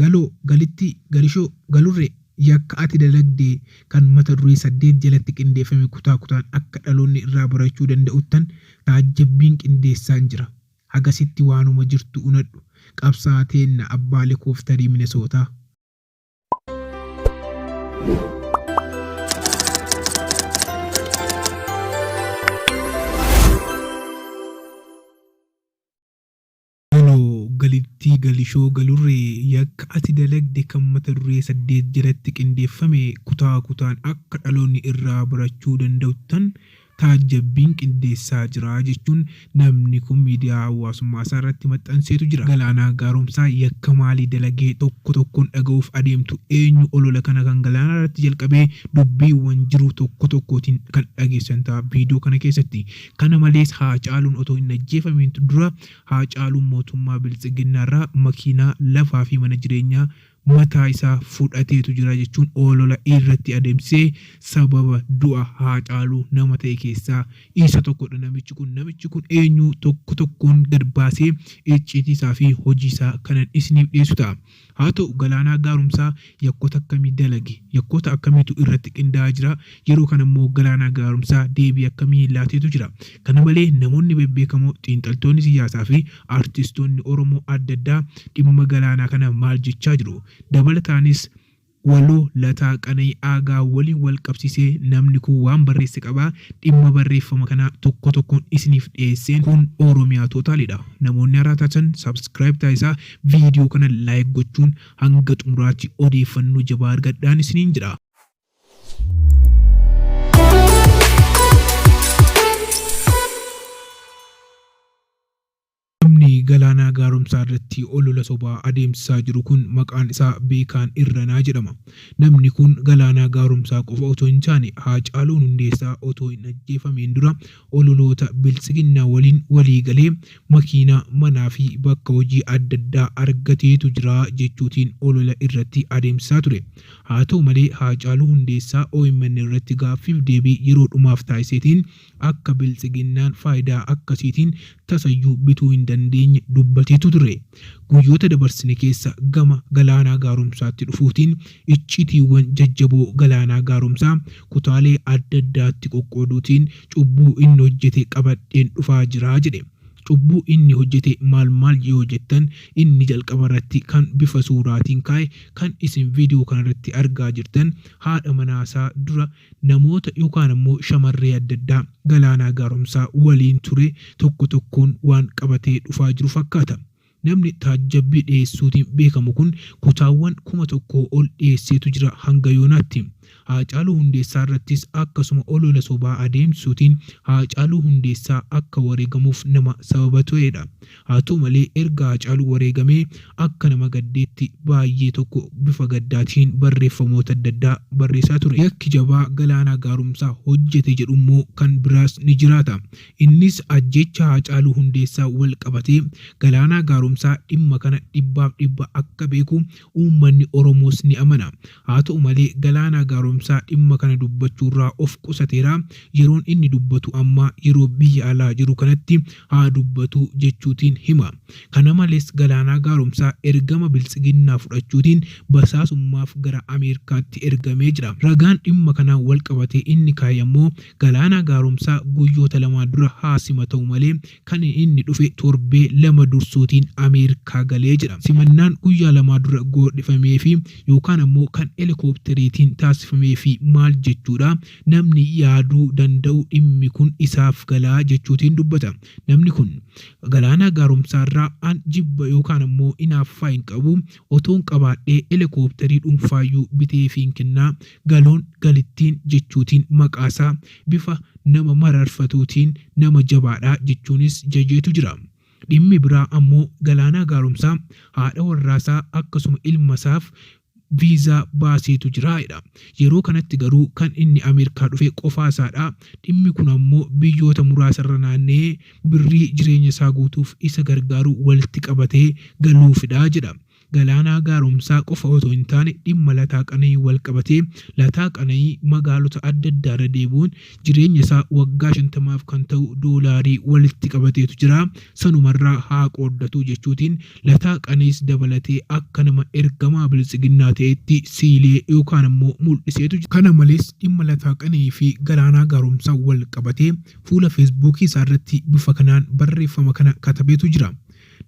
Galoo, Galittii, Galishoo, Galurree yakka ati dalagde kan mata duree 8 jalatti qindeeffame kutaa kutaan akka dhaloonni irraa barachuu danda'uttan taajjabbiin qindeessaan jira. Hagasitti waanuma jirtu unadhu. Qabsaa'aa teenna abbaa Likooftarii Minesootaa. Galoo, Galittii, Galishoo, Galurree yakka ati dalagde kan mata duree 8 jalatti qindeeffame kutaa kutaan akka dhaloonni irraa barachuu danda'uttan taajjabbiin qindeessaa jira jechuun namni kun miidiyaa hawaasummaa isaa irratti maxxanseetu jira. Galaanaa Gaaromsaa yakka maalii dalagee tokko tokkoon dhaga'uuf adeemtu eenyu olola kana kan Galaanaa irratti jalqabee dubbiiwwan jiru tokko tokkootiin kan dhageessan ta'a viidiyoo kana keessatti. Kana malees Haacaaluun otoo hin ajjeefamiin dura Haacaaluun mootummaa Biltsiginnaarraa makiinaa, lafaa fi mana jireenyaa mataa isaa fudhateetu jira jechuun olola irratti adeemsisee sababa du'a Haacaaluu nama ta'e keessaa isa tokkodha namichi kun. Namichi kun eenyu tokko tokkoon gad baasee icciitii isaa fi hojii isaa kanan isiniif dhiyeessu ta'a. Haa ta'u Galaanaa Gaaromsaa yakkoota akkamii dalage? Yakkoota akkamiitu irratti qindaa'aa jira? Yeroo kana immoo Galaanaa Gaaromsaa deebii akkamii laateetu jira? Kana malee namoonni bebbeekamoo, xiinxaltoonni siyaasaa fi artistoonni Oromoo adda addaa dhimma Galaanaa kana maal jechaa jiru? Dabalataanis Waloo Lataa Qana'ii Aagaa waliin wal qabsiisee namni kun waan barreesse qaba. Dhimma barreeffama kanaa tokko tokkoon isiniif dhiyeesseen kun Oromiyaa Tootaalidha. Namoonni haaraa taatan subscribe taasisaa viidiyoo kana like gochuun hanga xumuraatti odeeffannoo jabaa argadhaan isiniin jedha. Namni Galaanaa Gaaromsaa irratti olola sobaa adeemsisaa jiru kun maqaan isaa Beekaan Irranaa jedhama. Namni kun Galaanaa Gaaromsaa qofa otoo hin taane Haacaaluun Hundeessaa otoo hin ajjeefameen dura ololoota Biltsiginnaa waliin walii galee makiinaa, manaa fi bakka hojii addaddaa argateetu jira jechuutiin olola irratti adeemsisaa ture. Haa ta'u malee Haacaaluu Hundeessaa omn irratti gaaffiif deebii yeroo dhumaaf taasiseetiin akka Biltsiginnaan faayidaa akkasiitiin tasayyuu bituu hin dandeenye dubbateetu ture. Guyyoota dabarsine keessa gama Galaanaa Gaaromsaatti dhufuutiin icciitiiwwan jajjaboo Galaanaa Gaaromsaa kutaalee addaddaatti qoqqooduutiin cubbuu inni hojjete qabadheen dhufaa jira jedhe. Cubbuu inni hojjete maal maal yoo jettan inni jalqabarratti kan bifa suuraatiin kaa'e kan isin viidiyoo kanarratti argaa jirtan haadha manaasaa dura namoota yookaan ammoo shamarree adda addaa Galaanaa Gaaromsaa waliin ture tokko tokkoon waan qabatee dhufaa jiru fakkaata. Namni taajjabbii dhiyeessuutiin beekamu kun kutaawwan 1000 ol dhiyeesseetu jira hanga yoonaatti. Haacaaluu Hundeessaa irrattis akkasuma olola sobaa adeemsisuutiin Haacaaluu Hundeessaa akka wareegamuuf nama sababa turedha. Haa ta'u malee erga Haacaaluun wareegamee akka nama gaddeetti baayyee tokko bifa gaddaatiin barreeffamoota adda addaa barreessaa ture. Yakki jabaa Galaanaa Gaaromsaa hojjete jedhummoo kan biraas ni jiraata. Innis ajjeechaa Haacaaluu Hundeessaa wal qabatee Galaanaa Gaaromsaa dhimma kana dhibbaaf dhibba akka beeku uummanni Oromoos ni amana. Haa ta'u malee Galaanaa Gaaromsaa dhimma kana dubbachuurraa of qusateera. Yeroon inni dubbatu amma yeroo biyya alaa jiru kanatti haa dubbatu jechuutiin hima. Kana malees Galaanaa Gaaromsaa ergama Biltsiginnaa fudhachuutiin basaasummaaf gara Ameerikaatti ergamee jira. Ragaan dhimma kanaan walqabatee inni kaa'e ammoo Galaanaa Gaaromsaa guyyoota lamaa dura haa simatamu malee kan inni dhufe torbee lama dursuutiin Ameerikaa galee jedha. Simannaan guyyaa lamaa dura goodhifameefi yookaan ammoo kan elikoopteriitiin taasifameefi maal jechuudha? Namni yaaduu danda'u dhimmi kun isaaf gala jechuutiin dubbata. Namni kun Galaanaa Gaaromsaarraa an jibba yookaan ammoo inaaffaa hin qabu. Otoon qabaadhee elikoopterii dhuunfaayyuu biteefiin kenna. Galoon Galittiin jechuutiin maqaasaa bifa nama mararfatuutiin nama jabaadha jechuunis jajeetu jira. Dhimmi biraa ammoo Galaanaa Gaaromsaa haadha warraasaa akkasuma ilmasaaf viizaa baaseetu jira jedha. Yeroo kanatti garuu kan inni Ameerikaa dhufe qofaasaadha. Dhimmi kun ammoo biyyoota muraasarra naanna'ee birrii jireenyasaa guutuuf isa gargaaru walitti qabatee galuufidha jedha. Galaanaa Gaaromsaa qofa otoo hin taane dhimma Lataa Qana'ii wal qabatee Lataa Qana'ii magaalota adda addaarra deebi'uun jireenya isaa waggaa 50f kan ta'u doolaarii walitti qabateetu jira sanumarraa haa qooddatuu jechuutiin Lataa Qana'iis dabalatee akka nama ergamaa Biltsiginnaa ta'etti siilee yookaan ammoo mul'iseetu jira. Kana malees dhimma Lataa Qana'ii fi Galaanaa Gaaromsaa wal qabatee fuula Feesbuukii isaarratti bifa kanaan barreeffama kana katabeetu jira.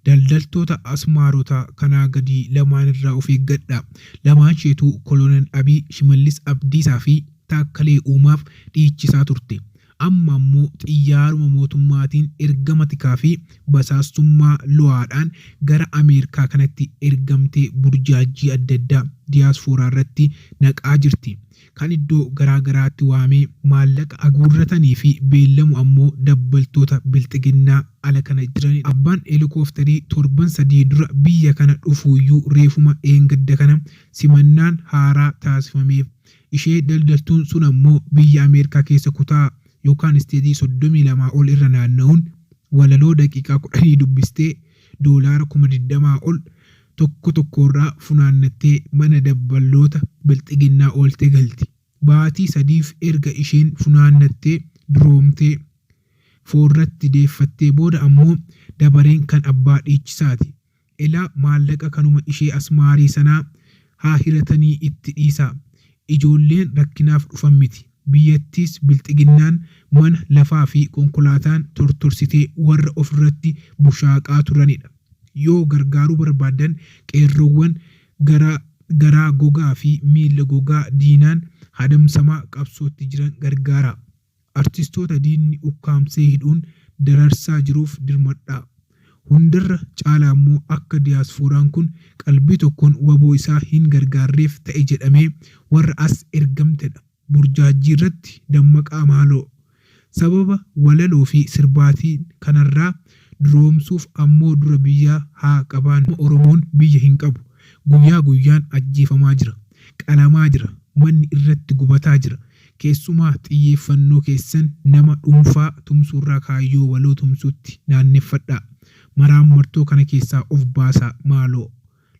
Daldaltoota Asmaarota kanaa gadii lamaan irraa of eeggadhaa. Lamaan isheetuu Kolonel Abiy, Shimallis Abdiisaa fi Taakkalee Uumaaf dhiichisaa turte. Amma ammoo xiyyaaruma mootummaatiin ergama tikaa fi basaastummaa lo'aadhaan gara Ameerkaa kanatti ergamtee burjaajjii adda addaa diyaaspooraa irratti naqaa jirti. Kan iddoo garaa garaatti waamee maallaqa aguurratanii fi beellamu ammoo dabbaltoota Bilxiginnaa ala kana jiranidha. Abbaan Helikooftarii torban 3 dura biyya kana dhufuuyyuu reefuma dheengadda kana simannaan haaraa taasifameef. Ishee daldaltuun sun ammoo biyya Ameerikaa keessa kutaa yookaan isteetii 32 ol irra naanna'uun walaloo daqiiqaa kudhanii dubbistee doolaara 20,000 ol tokko tokkoorraa funaannattee mana dabballoota Bilxiginnaa ooltee galti. Baatii sadiif erga isheen funaannattee duroomtee foorratti deeffattee booda ammoo dabareen kan abbaa dhiichisaati. Elaa maallaqa kanuma ishee Asmaarii sanaa haa hiratanii itti dhiisaa. Ijoolleen rakkinaaf dhufan miti. Biyyattiis Bilxiginnaan mana, lafaa fi konkolaataan tortorsitee warra ofirratti bushaaqaa turanidha. Yoo gargaaruu barbaaddan qeerroowwan garaa garaa gogaa fi miilla gogaa diinaan hadamsamaa qabsootti jiran gargaaraa. Artistoota diinni ukkaamsee hidhuun dararsaa jiruuf dirmadhaa. Hundarra caalaammoo akka diyaasfooraan kun qalbii tokkoon wbo isaa hin gargaarreef ta'e jedhamee warra as ergamtedha. Burjaajjiirratti dammaqaa maaloo. Sababa walaloo fi sirbaatiin kanarraa duroomsuuf ammoo dura biyya haa qabaannu. Oromoon biyya hin qabu. Guyyaa guyyaan ajjeefamaa jira. Qalamaa jira. Manni irratti gubataa jira. Keessumaa xiyyeeffannoo keessan nama dhuunfaa tumsuurraa kaayyoo waloo tumsuutti naanneffadhaa. Maraammartoo kana keessaa of baasaa maaloo.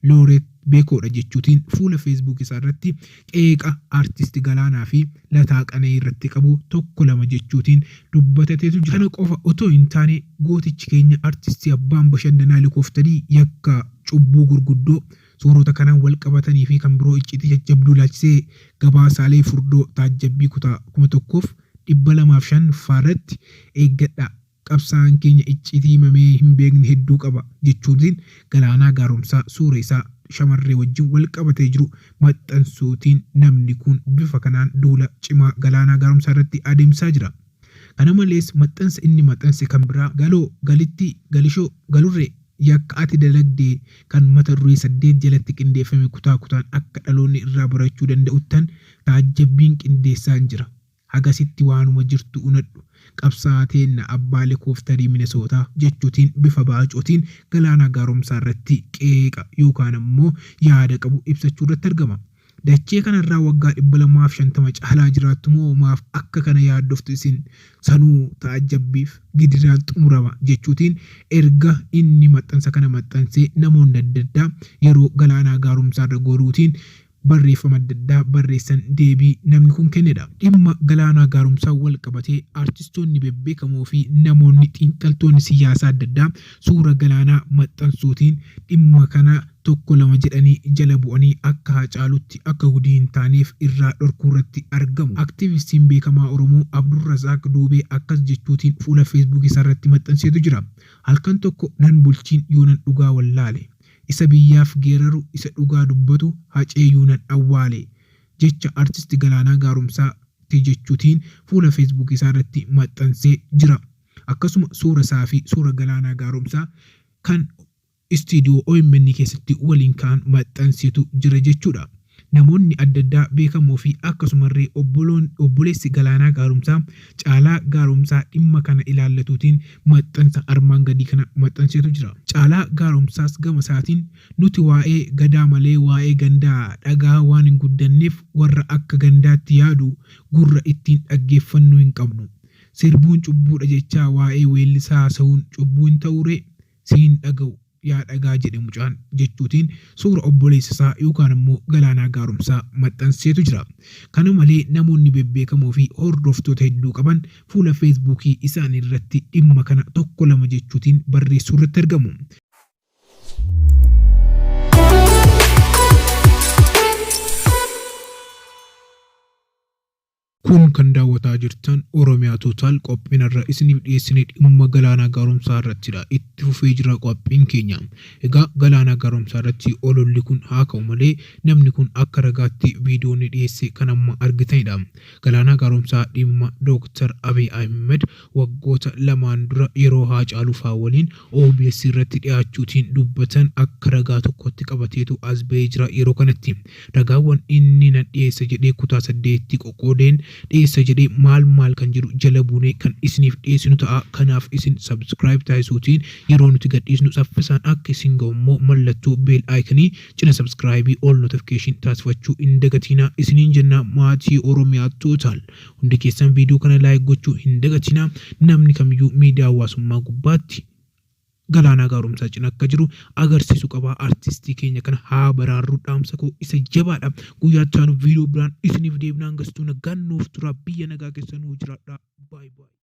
Looreet Beekoodha jechuutiin fuula Facebook isaa irratti qeeqa Artist Galaanaa fi Lataa Qana'ii irratti qabu tokko lama jechuutiin dubbatateetu jira. Kana qofa otoo hin taane gootichi keenya Artisti Abbaan Bashannanaa Helikooftarii yakka cubbuu gurguddoo Suurota kanaan wal qabatanii fi kan biroo icciitii jajjabduu ilaalchisee gabaasaalee furdoo taajjabbii kutaa 1205 ffaa irratti eeggadhaa. Qabsaa'aan keenya icciitii himamee hin beekne hedduu qaba jechuutiin Galaanaa Gaaromsaa suura isaa shamarree wajjin wal qabatee jiru maxxansuutiin namni kun bifa kanaan duula cimaa Galaanaa Gaaromsaa irratti adeemsisaa jira. Kana malees maxxansa inni maxxanse kan biraa Galoo, Galittii, Galishoo, Galurree, Yakka ati dalagde kan mata duree 8 jalatti qindeeffame kutaa kutaan akka dhaloonni irraa barachuu danda'uttan taajjabbiin qindeessaan jira. Hagasitti waanuma jirtu unadhu. Qabsaa'aa teenna abbaa Lekooftarii Minesootaa jechuutiin bifa baacootiin Galaanaa Gaaromsaa irratti qeeqa yookaan ammoo yaada qabu ibsachuu irratti argama. Dachee kanarraa waggaa 250 caalaa jiraattu moo maaf akka kana yaaddoftu isin? Sanuu taajjabbiif gidiraan xumurama jechuutiin erga inni maxxansa kana maxxansee namoonni adda addaa yeroo Galaanaa Gaaromsaarra goruutiin barreeffama adda addaa barreessan deebii namni kun kennedha. Dhimma Galaanaa Gaaromsaan wal qabatee artistoonni bebbeekamoo fi namoonni xiinxaltoonni siyaasaa adda addaa suura Galaanaa maxxansuutiin dhimma kana tokko lama jedhanii jala bu'anii akka Haacaaluutti akka gudii hin taaneef irraa dhorkuurratti argamu. Aktiivistiin beekamaa Oromoo Abdurrazaaq Duubee akkas jechuutiin fuula Facebook isaarratti maxxanseetu jira. Halkan tokko nan bulchiin yoonan dhugaa wallaale. Isa biyyaaf geeraru isa dhugaa dubbatu Haceeyyuu nan awwaale. Jecha Artist Galaanaa Gaaromsaa ti jechuutiin fuula Facebook isaarratti maxxansee jira. Akkasuma suura isaa fi suura Galaanaa Gaaromsaa kan istuudiyoo omn keessatti waliin ka'an maxxansetu jira jechuudha. Namoonni adda addaa beekamoo fi akkasumarree obboloon obboleessi Galaanaa Gaaromsaa Caalaa Gaaromsaa dhimma kana ilaallatuutiin maxxansa armaan gadii kana maxxanseetu jira. Caalaa Gaaromsaas gama isaatiin nuti waa'ee Gadaa malee waa'ee gandaa dhagahaa waan hin guddanneef warra akka gandaatti yaadu gurra ittiin dhaggeeffannu hin qabnu. Sirbuun cubbuudha jechaa waa'ee weellisaa haasa'uun cubbuu hin ta'uuree? Si hin dhaga'u. Yaa dhagaa jedhe mucaan jechuutiin suura obboleessa isaa yookaan immoo Galaanaa Gaaromsaa maxxanseetu jira. Kana malee namoonni bebbeekamoo fi hordoftoota hedduu qaban fuula Feesbuukii isaanii irratti dhimma kana tokko lama jechuutiin barreessuu irratti argamu. Kun kan daawwataa jirtan Oromiyaa Total qophiin har'a isiniif dhiyeessine dhimma Galaanaa Gaaromsaa irrattidha. Itti fufee jira qophiin keenya. Egaa Galaanaa Gaaromsaa irratti ololli kun haa ka'u malee namni kun akka ragaatti viidiyoo inni dhiyeesse kan amma argitanidha. Galaanaa Gaaromsaa dhimma Dooktar Abiy Ahimed waggoota lamaan dura yeroo Haacaaluu faa waliin OBS irratti dhiyaachuutiin dubbatan akka ragaa tokkotti qabateetu as ba'ee jira yeroo kanatti. Ragaawwan inni nan dhiyeessa jedhee kutaa saddeetitti qoqqoodeen dhiyeessa jedhe maal maal kan jedhu jala buunee kan isiniif dhiyeessinu ta'a. Kanaaf isin subscribe taasisuutiin yeroo nuti gadhiisnu saffisaan akka isin ga'u immoo mallattoo bell icon cina subscribe all notification taasifachuu hin dagatiinaa isiniin jenna maatii Oromiyaa Total. Hundi keessan viidiyoo kana like gochuu hin dagatinaa. Namni kamiyyuu miidiyaa hawaasummaa gubbaatti Galaanaa Gaaromsaa cina akka jiru agarsiisu qaba. Artistii keenya kana haa baraarru dhaamsa koo isa jabaadha. Guyyaa itti aanu viidiyoo biraan isiniif deebinaan gastuu nagaan nuuf tura. Biyya nagaa keessa nuu jiraadha. Bye bye.